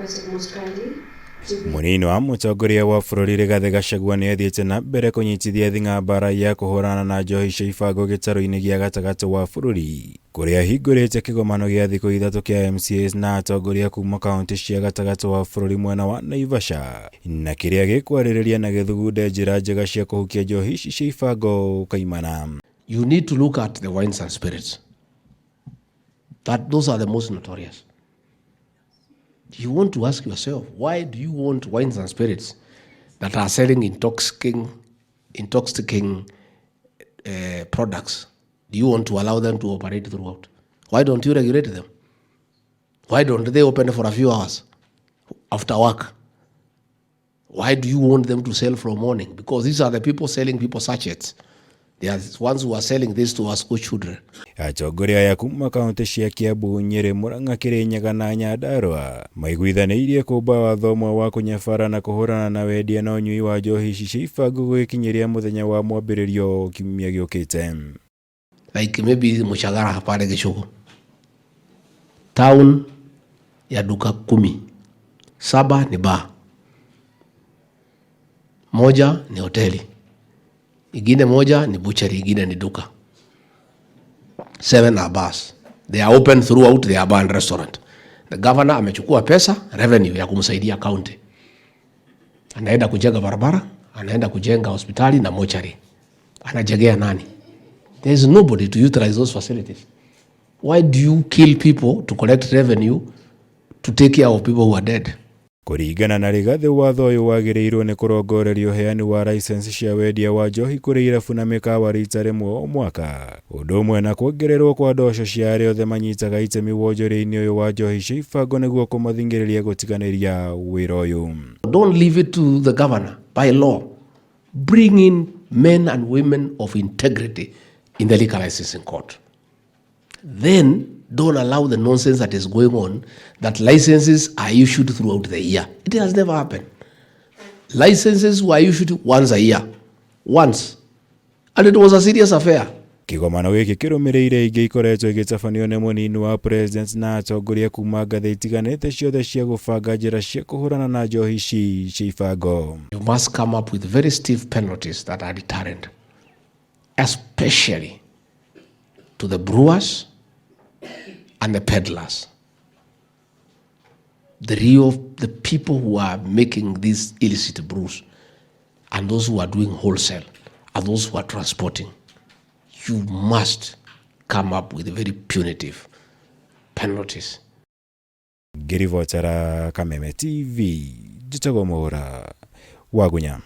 Requested most kindly to be Mũnini wa mũtongoria wa bũrũri Rigathĩ Gachagua nĩ athiĩte na mbere kũnyitithia thing'a mbara ya kũhũrana na njohi cia ibango gĩtarũ-inĩ gĩa gatagatĩ wa bũrũri kũrĩa ahingũrĩte kĩgomano gĩa thikũ 3 kĩa MCAs na atongoria kuma kaunti cia gatagatĩ wa bũrũri mwena wa Naivasha na kĩrĩa gĩkwarĩrĩria na gĩthugunde njĩra njega cia kũhukia njohi ici cia ibango kaimana. You need to look at the wines and spirits. That those are the most notorious. You want to ask yourself, why do you want wines and spirits that are selling intoxicating products? Do you want to allow them to operate throughout? Why don't you regulate them? Why don't they open for a few hours after work? Why do you want them to sell from morning? Because these are the people selling people sachets. They are the ones who are selling this to our school children. Atongoria aya kuma kaunti cia Kiambu, Nyeri, Murang'a, Kirinyaga na Nyandarua maiguithanĩirie kũmba watho ũmwe wa kũnyabara na kũhũrana na wendia na ũnyui wa njohi ici cia ibango gũgĩkinyĩria mũthenya wa mwambĩrĩrio kiumia gĩũkĩte. Like maybe Muchagara pale Gichugu. Town ya duka 10. 7 ni bar. 1 ni hoteli. Ingine 1 ni butchery, ingine ni duka. 7 are bars. They are open throughout the bar and restaurant. The governor amechukua pesa revenue ya kumsaidia county. Anaenda kujenga barabara, anaenda kujenga hospitali na mochari. Anajengea nani? There is nobody to utilize those facilities. Why do you kill people to collect revenue to take care of people who are dead? Kũringana na Rigathĩ, watho ũyũ wagĩrĩirwo nĩ kũrongoreria ũheani wa license cia wendia wa njohi kũrĩ irabu na mĩkawa rita rĩmwe o mwaka, ũndũ ũmwe na kuongererwo kwa ndoco cia arĩa othe manyitaga itemi wonjoria-inĩ ũyũ wa njohi cia ibango nĩguo kũmathingĩrĩria gũtiganĩria wĩra ũyũ. Don't leave it to the governor. By law, bring in men and women of integrity in the liquor licensing court. Then don't allow the nonsense that is going on, that licenses are issued throughout the year. It has never happened. Licenses were issued once a year. Once. And it was a serious affair. Kĩgomano gĩkĩ kĩrũmĩrĩire ingĩ ikoretwo igĩtabanio nĩ mũnini wa president na atongoria kuma ngathĩ itiganĩte ciothe cia gũbanga njĩra cia kũhũrana na njohi ici cia ibango. You must come up with very stiff penalties that are deterrent, especially to the brewers and the peddlers. The people who are making these illicit brews and those who are doing wholesale and those who are transporting. You must come up with very punitive penalties. Ngĩribotera Kameme TV, njĩtagwo Mũhũra wa Gunya.